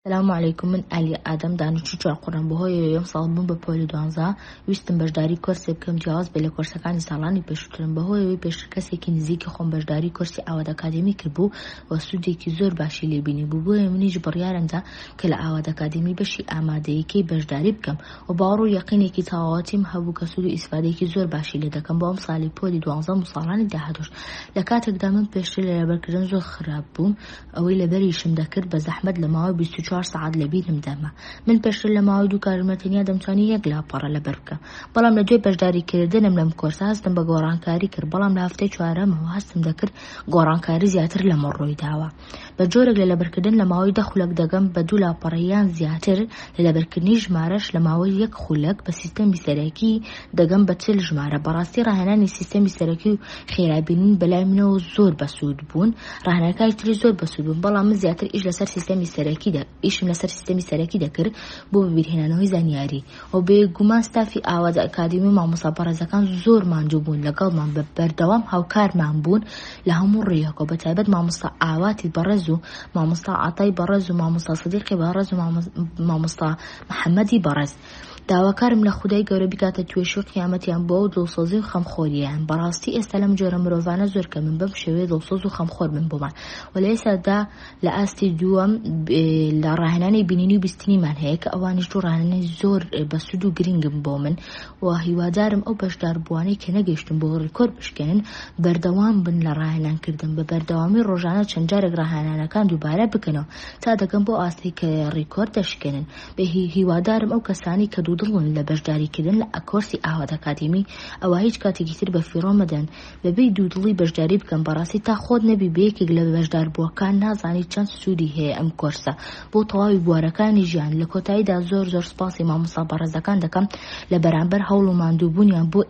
سلام علیکم من ئالیا ئادەم دانیشتوی چوارقوڕنەم بەهۆیەوەی ئەمساڵ بووم بە پۆلی دوانزە ویستم بەشداری کۆرسێ بکەم جیاواز بێ لە کۆرسەکانی ساڵانی پێشووترم بەهۆیەوەی پێشتر کەسێکی نزیکی خۆم بەشداری کۆرسی ئاوات ئەکادیمی کردبوو و سوودێکی زۆر باشی لێ بینیبوو بۆیە منیش بڕیارم دا کە لە ئاوات ئەکادیمی بەشی ئامادەییکەی بەشداری بکەم و باوەڕ و یەقینێکی تەواوەتیم هەبوو کە سوود و ئیسفادەیەکی زۆر باشی لێ دەکەم بۆ ئەمساڵی پۆلی دوانزەم و ساڵانی داهاتووش لە کاتێکدا من پێشتر لە لەبەرکردن زۆر خراپ بووم ئەوەی لەبەریشم دەکرد بە زەحمەت لە ماوەی 24 سەعات لە بیرم دەما. من پێشتر لە ماوەی دوو کاتژمێر تەنیا دەمتوانی یەک لاپەڕە لەبەر بکەم. بەڵام لە دوای بەشداری کردنم لەم کۆرسە هەستم بە گۆڕانکاری کرد، بەڵام لە هەفتەی چوارەمەوە هەستم دەکرد گۆڕانکاری زیاتر لەمە ڕوویداوە. بە جۆرێک لە لەبەرکردن لە ماوەی دە خولەک دەگەم بە دوو لاپەڕە یان زیاتر، لە لەبەرکردنی ژمارەش لە ماوەی یەک خولەک بە سیستەمی سەرەکی دەگەم بە 40 ژمارە. بەڕاستی ڕاهێنانی سیستەمی سەرەکی و خێرا بینین بەلای منەوە زۆر بەسوود بوون. ڕاهێنانەکانی تری زۆر بەسوود بوون بەڵام من زیاتر ئیش لەسەر سیستەمی سەرەکی ئیشم لەسەر سیستەمی سەرەکی دەکرد بۆ بەبیرهێنانەوەی زانیاری و بێگومان ستافی ئاواز ئەکادیمی و مامۆستا بەڕێزەکان زۆر ماندوو بوون لەگەڵمان بە بەردەوام هاوکارمان بوون لە هەموو ڕوویەکەوە بە تایبەت مامۆستا ئاواتی بەڕێز و مامۆستا عەتای بەڕێز و مامۆستا سدیقی بەڕێز و مامۆستا محەممەدی بەڕێز. داواکارم لە خودای گەورە بیکاتە توێشووی قیامەتیان بۆ ئەو دڵسۆزی و خەمخۆریەیان بەڕاستی ئێستا لەم جۆرە مرۆڤانە زۆر کەمن بەم شێوەیە دڵسۆز و خەمخۆر بن بۆمان وە لە ئێستادا لە ئاستی دووەم لە ڕاهێنانی بینینی و بیستنیمان هەیە کە ئەوانیش دوو ڕاهێنانی زۆر بەسوود و گرنگن بۆ من و هیوادارم ئەو بەشداربووانەی کە نەگەیشتن بۆ ڕیکۆرد بشکێنن بەردەوام بن لە ڕاهێنان کردن بە بەردەوامی ڕۆژانە چەند جارێک ڕاهێنانەکان دووبارە بکەنەوە تا دەگەن بۆ ئاستێک کە ڕیکۆرد دەشکێنن بە هیوادارم ئەو کەسانەی کە دوودڵن لە بەشداری کردن لە کۆرسی ئاوات ئەکادیمی ئەوا هیچ کاتێکی تر بە فیڕۆ مەدەن بەبێ دوودڵی بەشداری بکەن بەڕاستی تا خۆت نەبی بە یەکێک لە بەشداربووەکان نازانی چەند سوودی هەیە ئەم کۆرسە بۆ تەواوی بوارەکانی ژیان لە کۆتاییدا زۆر زۆر سوپاسی مامۆستا بەڕێزەکان دەکەم لە بەرامبەر هەوڵ و ماندووبوونیان بۆ.